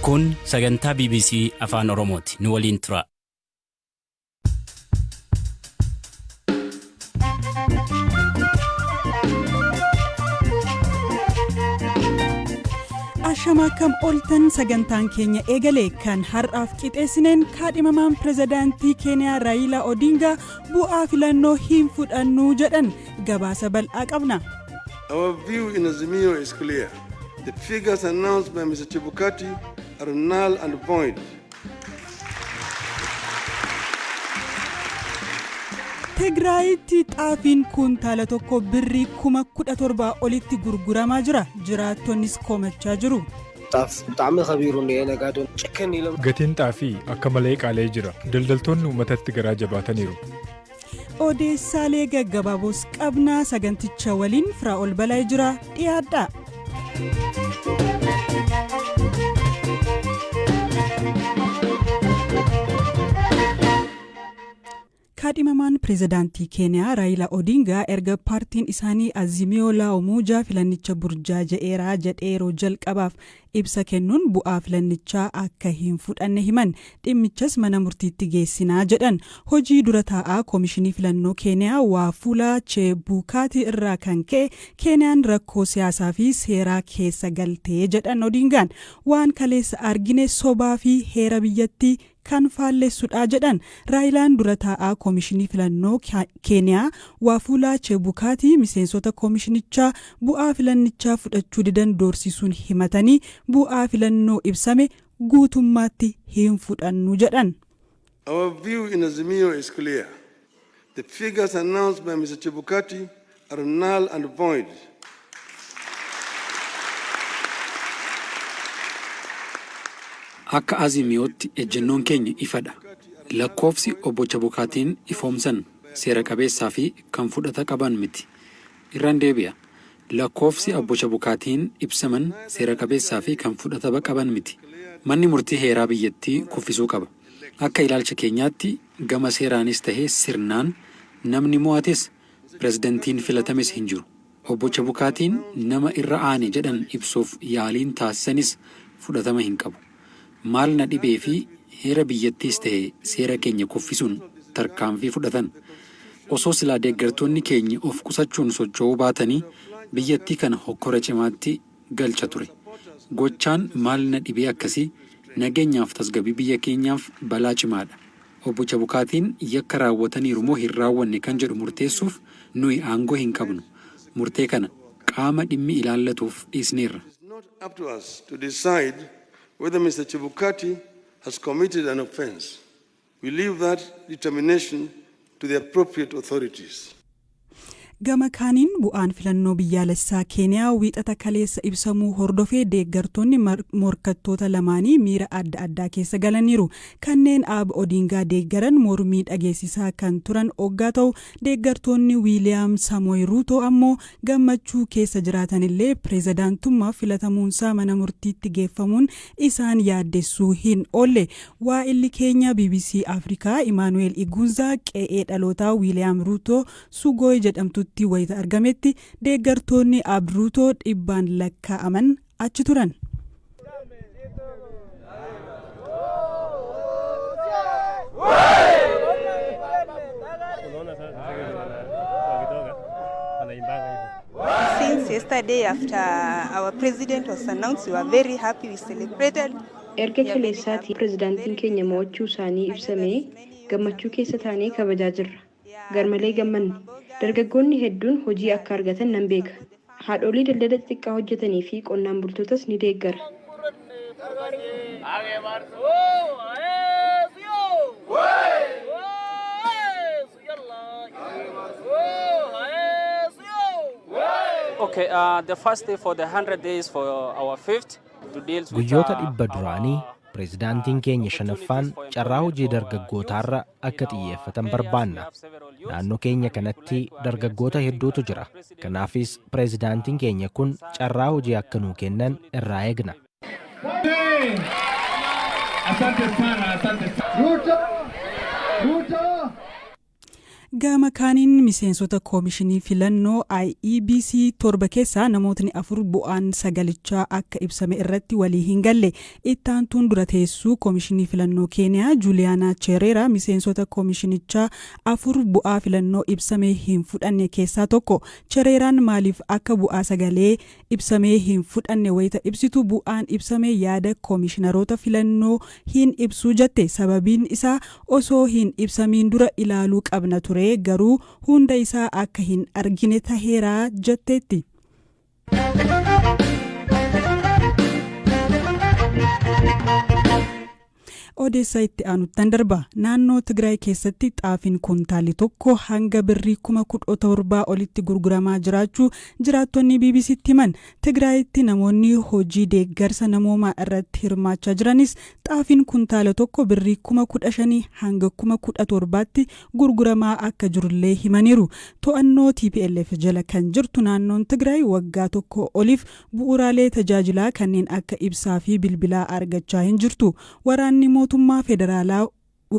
Kun sagantaa BBC Afaan Oromooti. Nu waliin tura. Ashama akkam ooltan sagantaan keenya eegale kan har'aaf qixeessineen kaadhimamaan pirezidaantii Keeniyaa Raayilaa Odingaa bu'aa filannoo hin fudhannu jedhan gabaasa bal'aa qabna. Our view in Azimio is clear. The figures announced by Mr. Chebukati are null and void. Tigraayitti xaafiin kuntaala tokko birrii 17,000 olitti gurguramaa jira. Jiraattonnis komachaa jiru. ጣፍ ብጣዕሚ ከቢሩ እኒኤ ነጋዶ ጭክን ኢሎም Gatiin xaafii akka malee qaala'ee jira. Daldaltoonni uummatatti garaa jabaataniiru. Odeessaalee gaggabaaboos qabnaa saganticha waliin Firaa'ol Balaa jira dhiyaadha. Kaadhimamaan pirezidaantii Keeniyaa Raayilaa Odingaa erga paartiin isaanii Azimiyoo La Umoja filannicha burjaaja'eeraa jedhee yeroo jalqabaaf ibsa kennuun bu'aa filannichaa akka hin fudhanne himan. Dhimmichas mana murtiitti geessinaa jedhan. Hojii dura taa'aa koomishinii filannoo Keeniyaa Waafulaa Chebukaati irraa kan ka'e Keeniyaan rakkoo siyaasaa fi seeraa keessa galtee jedhan Odingaan. Waan kaleessa argine sobaa fi heera biyyattii kan faallessudha jedhan. Raayilaan dura taa'aa koomishinii filannoo Keeniyaa Waafulaa Chebukaatii miseensota koomishinichaa bu'aa filannichaa fudhachuu didan doorsisuun himatanii bu'aa filannoo ibsame guutummaatti hin fudhannu jedhan. Our view in Azimio is clear. The figures announced by Mr. Chebukati are null and void. Akka Azimiyootti ejjennoon keenya ifadha. Lakkoofsi obbo Chebukaatiin ifoomsan seera qabeessaa fi kan fudhata qaban miti. Irraan deebi'a. Lakkoofsi obbo Chebukaatiin ibsaman seera qabeessaa fi kan fudhatama qaban miti. Manni murtii heeraa biyyattii kuffisuu qaba. Akka ilaalcha keenyaatti gama seeraanis tahee sirnaan namni mo'ates pirezidantiin filatames hin jiru. Obbo Chebukaatiin nama irra aane jedhan ibsuuf yaaliin taasisanis fudhatama hin qabu. Maal na dhibee fi heera biyyattiis ta'e seera keenya kuffisuun tarkaanfii fudhatan. Osoo silaa deeggartoonni keenya of qusachuun socho'uu baatanii biyyattii kana hokkora cimaatti galcha ture. Gochaan maal na dhibee akkasii nageenyaaf tasgabbii biyya keenyaaf balaa cimaadha. Obbo Chebukaatiin yakka raawwataniiru moo hin raawwanne kan jedhu murteessuuf nuyi aangoo hin qabnu. Murtee kana qaama dhimmi ilaallatuuf dhiisneerra. It is not up to us to decide whether Mr. Chebukati has committed an offense. We leave that determination to the appropriate authorities. Gama kaaniin bu'aan filannoo biyyaalessaa Keeniyaa wiixata kaleessa ibsamuu hordofee deeggartoonni morkattoota lamaanii miira adda addaa keessa galaniiru. Kanneen Aab Odingaa deeggaran mormii dhageessisaa kan turan oggaa ta'u deeggartoonni Wiiliyaam Samoy Ruutoo ammoo gammachuu keessa jiraatanillee pirezidaantummaaf filatamuunsaa mana murtiitti geeffamuun isaan yaaddessuu hin oolle. Waa'illi keenya BBC Afrikaa Imaanu'eel Iguunzaa qe'ee dhalootaa Wiiliyaam Ruutoo Sugooy jedhamtutti wayita argametti deeggartoonni Aab Ruutoo dhibbaan lakkaa'aman achi turan. Since yesterday, after our president was announced, we were very happy. We celebrated. Erga kaleessaatii pirezidaantiin keenya mo'achuu isaanii ibsamee gammachuu keessa taanee kabajaa jirra. Garmalee gammanne. Dargaggoonni hedduun hojii akka argatan nan beeka. Haadholii daldala xixiqqaa hojjetanii fi qonnaan bultootas ni deeggara. Okay, the first day for the 100 days for our fifth to deal with Guyyoota 100 duraanii pirezidaantiin keenya shanaffaan carraa hojii dargaggootaarra akka xiyyeeffatan barbaanna. Naannoo keenya kanatti dargaggoota hedduutu jira. Kanaafis pirezidaantiin keenya kun carraa hojii akka nuu kennan irraa eegna. Gama kaaniin miseensota koomishinii filannoo IEBC 7 keessaa namootni 4 bu'aan sagalichaa akka ibsame irratti walii hin galle. Itti aantuun dura teessuu koomishinii filannoo Keeniyaa Juliyaanaa Chereera miseensota koomishinichaa 4 bu'aa filannoo ibsame hin fudhanne keessaa tokko. Chereeraan maaliif akka bu'aa sagalee ibsamee hin fudhanne wayita ibsitu, bu'aan ibsame yaada koomishinaroota filannoo hin ibsu jette. Sababiin isaa osoo hin ibsamiin dura ilaaluu qabna ture, garuu hunda isaa akka hin argine taheera jetteetti. Odeessaa itti aanuttan darba. Naannoo Tigraay keessatti xaafiin kuntaalli tokko hanga birrii 17,000 olitti gurguramaa jiraachuu jiraattonni BBCtti himan. Tigraayitti namoonni hojii deeggarsa namoomaa irratti hirmaachaa jiranis xaafiin kuntaala tokko birrii 15,000 hanga 17,000tti gurguramaa akka jirullee himaniiru. To'annoo TPLF jala kan jirtu naannoon Tigraay waggaa tokko oliif bu'uuraalee tajaajilaa kanneen akka ibsaa fi bilbilaa argachaa hin jirtu. Waraanni mootummaa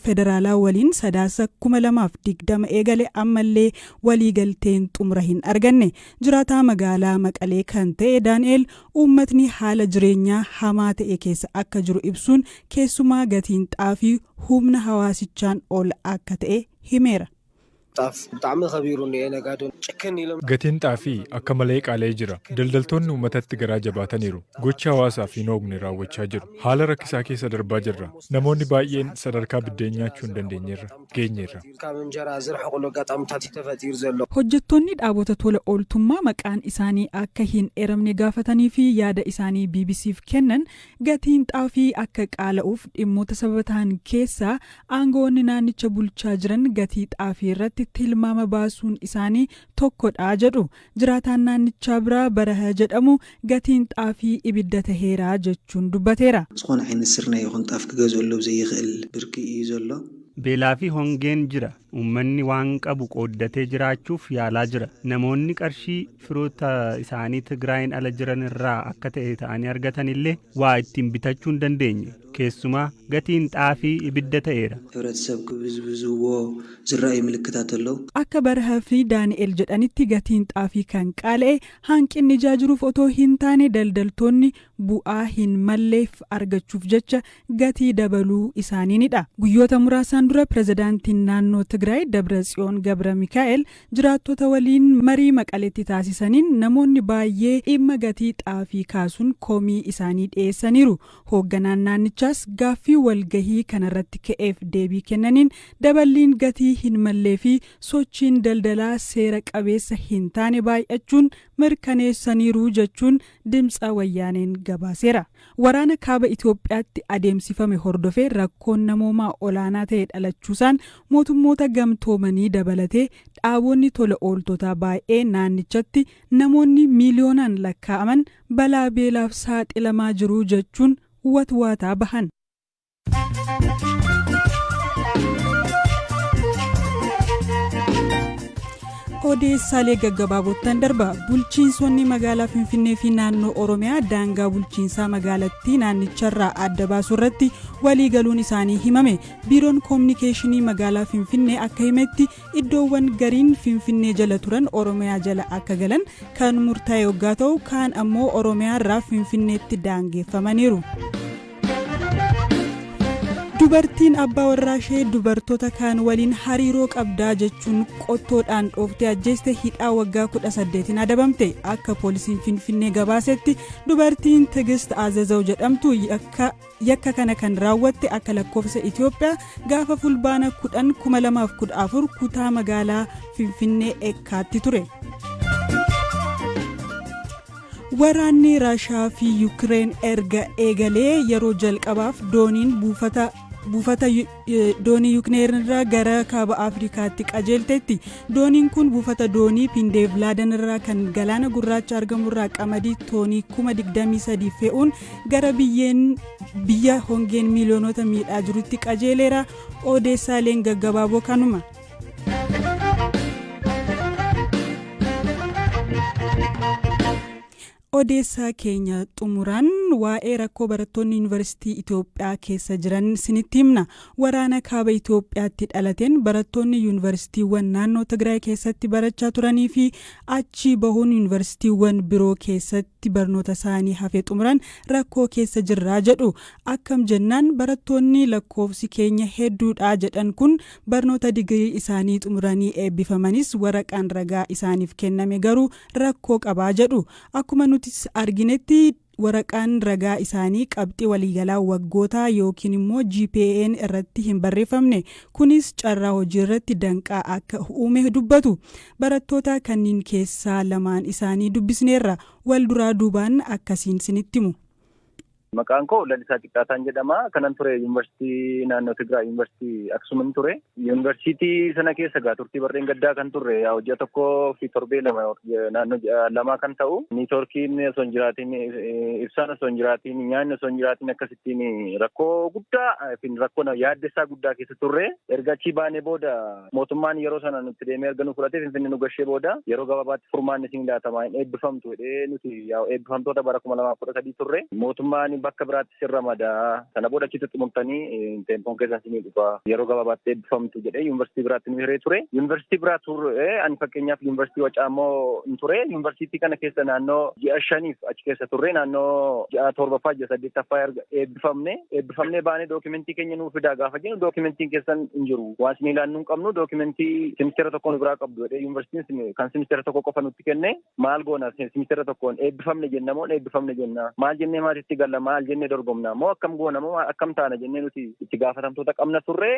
federaalaa waliin Sadaasa 2020 eegale ammallee waliigalteen xumura hin arganne. Jiraataa magaalaa Maqalee kan ta'e Daani'el uummatni haala jireenyaa hamaa ta'e keessa akka jiru ibsuun, keessumaa gatiin xaafii humna hawaasichaan ol akka ta'e himeera. ጣፍ ብጣዕሚ ከቢሩ እኒአ ነጋዶ ጭክን ኢሎም። Gatiin xaafii akka malee qaala'ee jira. Daldaltoonni uummatatti garaa jabaataniiru. Gocha hawaasaaf hin oogne raawwachaa jiru. Haala rakkisaa keessa darbaa jirra. Namoonni baay'een sadarkaa biddeen nyaachuu hin dandeenyerra geenyeerra. ካብ እንጀራ ዝርሕቅሉ ኣጋጣሚታት እዩ ተፈጢሩ ዘሎ። Hojjettoonni dhaabota tola ooltummaa maqaan isaanii akka hin eeramne gaafatanii fi yaada isaanii BBCf kennan gatiin xaafii akka qaala'uuf dhimmoota sababa ta'an keessaa aangawoonni naannicha bulchaa jiran gatii xaafii irratti tilmaama baasuun isaanii tokkodha jedhu. Jiraataan naannichaa biraa Baraha jedhamu gatiin xaafii ibidda taheeraa jechuun dubbateera. ዝኾነ ዓይነት ስርናይ ይኹን ጣፍ ክገዝአሉ ዘይኽእል ብርኪ እዩ ዘሎ። Beelaa fi hongeen jira. Uummanni waan qabu qooddatee jiraachuuf yaalaa jira. Namoonni qarshii firoota isaanii Tigraayin ala jiran irraa akka ta'e ta'anii argatan illee waa ittiin bitachuu hin dandeenye. Keessumaa gatiin xaafii ibidda ta'eera. ሕብረተሰብ ክብዝብዝዎ ዝረኣዩ ምልክታት ኣለዉ። Akka Barahaa fi Daani'el jedhanitti gatiin xaafii kan qaala'e hanqinni ijaa jiruuf otoo hin taane daldaltoonni bu'aa hin malleef argachuuf jecha gatii dabaluu isaaniinidha. Guyyoota muraasaan dura pirezidaantiin naannoo Tigraay Dabra Tsiyoon Gabra Mikaa'el jiraattota waliin marii Maqaleetti taasisaniin namoonni baay'ee dhimma gatii xaafii kaasuun komii isaanii dhiyeessaniiru. Hoogganaan naannichaas gaaffii walgahii kanarratti ka'eef deebii kennaniin daballiin gatii hin mallee fi sochiin daldalaa seera qabeessa hin taane baay'achuun mirkaneessaniiru jechuun Dimtsa Wayyaaneen gabaaseera. Waraana kaaba Itoophiyaatti adeemsifame hordofee rakkoon namoomaa olaanaa ta'e dhalachuusaan mootummoota gamtoomanii dabalatee dhaabonni tola ooltotaa baay'ee naannichatti namoonni miiliyoonaan lakkaa'aman balaa beelaaf saaxilamaa jiru jechuun watwaataa bahan. Odeessaalee gaggabaabottan darba. Bulchiinsonni magaalaa Finfinnee fi naannoo Oromiyaa daangaa bulchiinsaa magaalattii naannicharraa adda baasuu irratti walii galuun isaanii himame. Biiroon koominikeeshinii magaalaa Finfinnee akka himetti, iddoowwan gariin Finfinnee jala turan Oromiyaa jala akka galan kan murtaa'e yoggaa ta'u, kaan ammoo Oromiyaarraa Finfinneetti daangeffamaniiru. Dubartiin abbaa warraa ishee dubartoota kaan waliin hariiroo qabdaa jechuun qottoodhaan dhooftee ajjeeste hidhaa waggaa 18 adabamte. Akka poolisiin Finfinnee gabaasetti, dubartiin Tigist Azazaw jedhamtu yakka kana kan raawwatte akka lakkoofsa Itoophiyaa gaafa Fulbaana 10 2014 kutaa magaalaa Finfinnee Ekkaatti ture. Waraanni Raashaa fi Yukireen erga eegalee yeroo jalqabaaf dooniin buufata doonii Yukireen irraa gara kaaba Afrikaatti qajeelteetti. Dooniin kun buufata doonii Pindeevlaadan irraa kan galaana Gurraacha argamurraa qamadii toonii 23,000 fe'uun gara biyyeen biyya hongeen miiliyoonota miidhaa jirutti qajeeleera. Odeessaaleen gaggabaaboo kanuma. Odeessaa keenya xumuraan waa'ee rakkoo barattoonni yuunivarsiitii Itoophiyaa keessa jiran sinitti himna. Waraana kaaba Itoophiyaatti dhalateen barattoonni yuunivarsiitiiwwan naannoo Tigraay keessatti barachaa turanii fi achii bahuun yuunivarsiitiiwwan biroo keessatti barnoota isaanii hafee xumuran rakkoo keessa jirraa jedhu. Akkam jennaan, barattoonni lakkoofsi keenya hedduudha jedhan kun barnoota digirii isaanii xumuranii eebbifamanis waraqaan ragaa isaaniif kenname garuu rakkoo qabaa jedhu. Akkuma nutis arginetti, waraqaan ragaa isaanii qabxii waliigalaa waggootaa yookiin immoo GPA'n irratti hin barreeffamne. Kunis carraa hojii irratti danqaa akka uume dubbatu. Barattoota kanneen keessaa lamaan isaanii dubbisneerra. Wal duraa duubaan akkasiin sinitti himu. Maqaan koo Lalisaa Qiqqaataan jedhama. Kanan ture yuunivarsiitii naannoo Tigraay, yuunivarsiitii Aksuumin ture. Yuunivarsiitii sana keessa gaa turtii barreen gaddaa kan turre ji'a 1 fi torbee 2, naannoo ji'a 2 kan ta'u, niitoorkiin osoo hin jiraatiin, ibsaan osoo hin jiraatiin, nyaanni osoo hin jiraatiin, akkasittiin rakkoo guddaa fi rakkoo yaaddessaa guddaa keessa turre. Erga achii baanee booda, mootummaan yeroo sana nutti deemee erga nu fudhatee Finfinnee nu gashee booda, yeroo gabaabaatti furmaanni isin laatamaa, hin eebbifamtu jedhee. Nuti eebbifamtoota bara 2013 turre. Mootummaan bakka biraatti sin ramadaa, sana booda achitti xumurtanii teempoon keessan sinii dhufa, yeroo gabaabaatti eebbifamtu jedhee yuunivarsiitii biraatti nu hiree ture. Yuunivarsiitii biraa turre. Ani fakkeenyaaf yuunivarsiitii Wacaamoo hin ture. Yuunivarsiitii kana keessa naannoo ji'a 5f achi keessa turre. Naannoo ji'a torbaffaa, ji'a saddeettaffaa erga eebbifamnee baanee, dookimentii keenya nuu fidaa gaafa jennu, dookimentiin keessan hin jiru, waan isin ilaannu hin qabnu, dookimentii simistera tokko nu biraa qabdu jedhee yuunivarsiitiin kan simistera tokko qofa nutti kenne. Maal goona? Simistera tokkoon eebbifamne jenna moo eebbifamne jenna? Maal jennee maatitti galla? Maal jennee dorgomna moo akkam goona moo akkam taana jennee nuti itti gaafatamtoota qabna turre.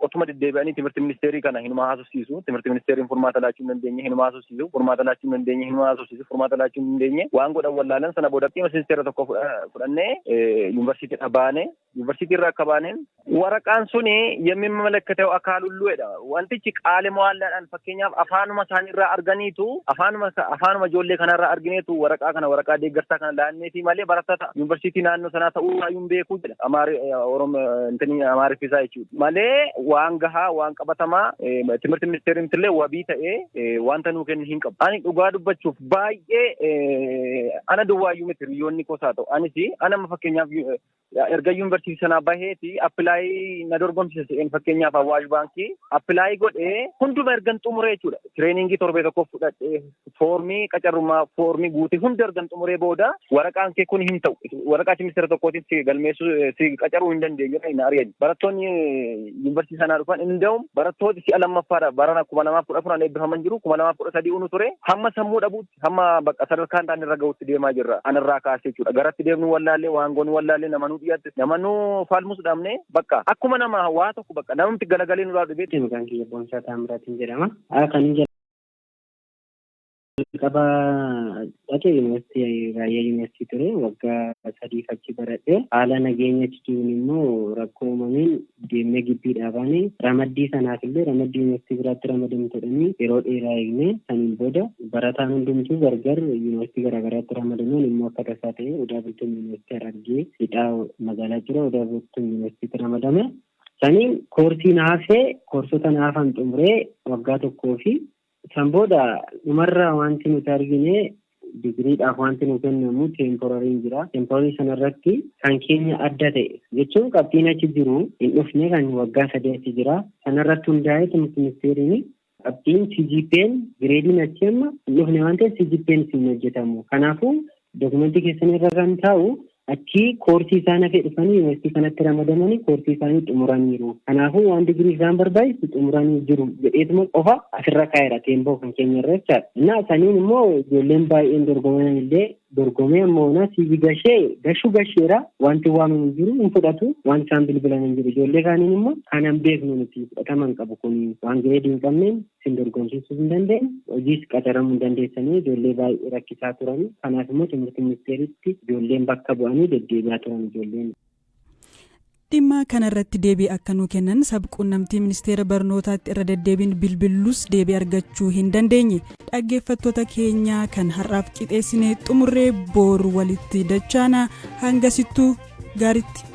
Otuma deddeebi'anii timirti ministeerii kana hinuma haasofsiisu, timirti ministeeriin furmaata laachuu hin dandeenye. Hinuma haasofsiisu, furmaata laachuu hin dandeenye. Hinuma haasofsiisu, furmaata laachuu hin dandeenye. Waan godhan wallaalan. Sana booda simistera tokko fudhannee yuunivarsiitiidha baane. Yuunivarsiitii irraa akka baaneen waraqaan suni የሚመለከተው አካል ሁሉ jedha. Wantichi qaale mo'allaadhaan fakkeenyaaf afaanuma isaaniirraa arganiitu, afaanuma ijoollee kanarraa argineetu waraqaa kana, waraqaa deeggarsaa kana laanneefi malee barattoota yuunivarsiitii naannoo sanaa ta'uu isaayyuu hin beeku jedha. Amaari Oromoo intini Amaariffisaa jechuudha. Malee waan gahaa, waan qabatamaa timirti ministeeriin illee wabii ta'ee wanta nuu kennu hin qabu. Ani dhugaa dubbachuuf baay'ee ana duwwaayyuu miti, hiriyoonni koos haa ta'u, anis anama fakkeenyaaf erga yuunivarsiitii sanaa baheeti apply na dorgomsiise se'een, fakkeenyaaf Awaash Baankii apply godhee hunduma ergan xumuree jechuudha. Trainingii torbee tokko fudhadhee, foormii qacarrummaa foormii guutee hunda ergan xumuree booda, waraqaan kee kun hin ta'u. Waraqaa ministeera tokkootiin si galmeessuu, si qacaruu hin dandeenyu na ari'an. Barattoonni yuunivarsiitii sanaa dhufan inda'um barattooti si'a lammaffaadha barana 2014 eebbifaman jiru, 2013 unu ture. Hamma sammuu dhabuutti, hamma bakka sadarkaa hin taane irra gahutti deemaa jirra. Anarraa kaasee jechuudha. Garatti deemnu wallaallee, waan goonu wallaallee, nama nu dhiyaatti, nama nu falmus dhabne, bakka akkuma nama waa tokko bakka namatti galagalee nurraa dhibee. Maqaan kiyya Boonsaa Taamiraatiin jedhama. Kan jalqaba dhaqe yuunivarsiitii Raayyaa Yuunivarsiitii ture. Waggaa 3f achi baradhe. Haala nageenya achi jiruun immoo rakkoo uumameen deemnee gibbii dhaabaane. Ramaddii sanaaf illee ramaddii yuunivarsiitii biraatti ramadamtu jedhanii yeroo dheeraa eegne. Saniin booda barataan hundumtuu gargar yuunivarsiitii garaagaraatti ramadamee, immoo akka tasaa ta'e Odaa Bultum Yuunivarsiitii Harargee Lixaa magaalaa jira, Odaa Bultum Yuunivarsiitiitti ramadame. Saniin koorsii na hafee, koorsota na hafan xumuree waggaa tokkoo fi san booda dhumarraa wanti nuti argine, digiriidhaaf wanti nu kennamu temporaryn jira. Temporary sanarratti kan keenya adda ta'e jechuun qabxiin achi jiru hin dhufne, kan waggaa 3 achi jira. Sanarratti hundaa'ee timirti ministeeriin qabxiin CGPN gradeiin achi amma hin dhufne waan ta'eef CGPN hin hojjetamu. Kanaafuu dookumentii keessan irra kan taa'u achi koorsii isaan hafee dhufanii yuunivarsiitii kanatti ramadamanii koorsii isaanii xumuraniiru. Kanaafuu waan digirii isaan barbaachisu xumuranii jiru jedheetuma qofa asirra kaa'eera teemboo kan keenya irra jechaadha. Innaa saniin immoo ijoolleen baay'een dorgoman illee dorgomee amma onaa CV gashee gashuu gasheera, wanti waamamu jiru hin fudhatu, wanti isaan bilbilan hin jiru. Ijoollee kaaniin immoo kanan beeknu nuti fudhataman qabu, kun waan gradeii hin qabneen isin dorgomsiisuu hin dandeenye, hojiis qacaramuu hin dandeessanii ijoollee baay'ee rakkisaa turani. Kanaaf immoo timirti ministeeritti ijoolleen bakka bu'anii deddeebi'aa turan ijoolleen. Dhimma kanarratti deebii akka nuu kennan sabquunnamtii ministeera barnootaatti irra deddeebiin bilbillus deebii argachuu hin dandeenye. Dhaggeeffattoota keenyaa, kan har'aaf qixeessine xumurree, booru walitti dachaana. Hangasittuu gaaritti.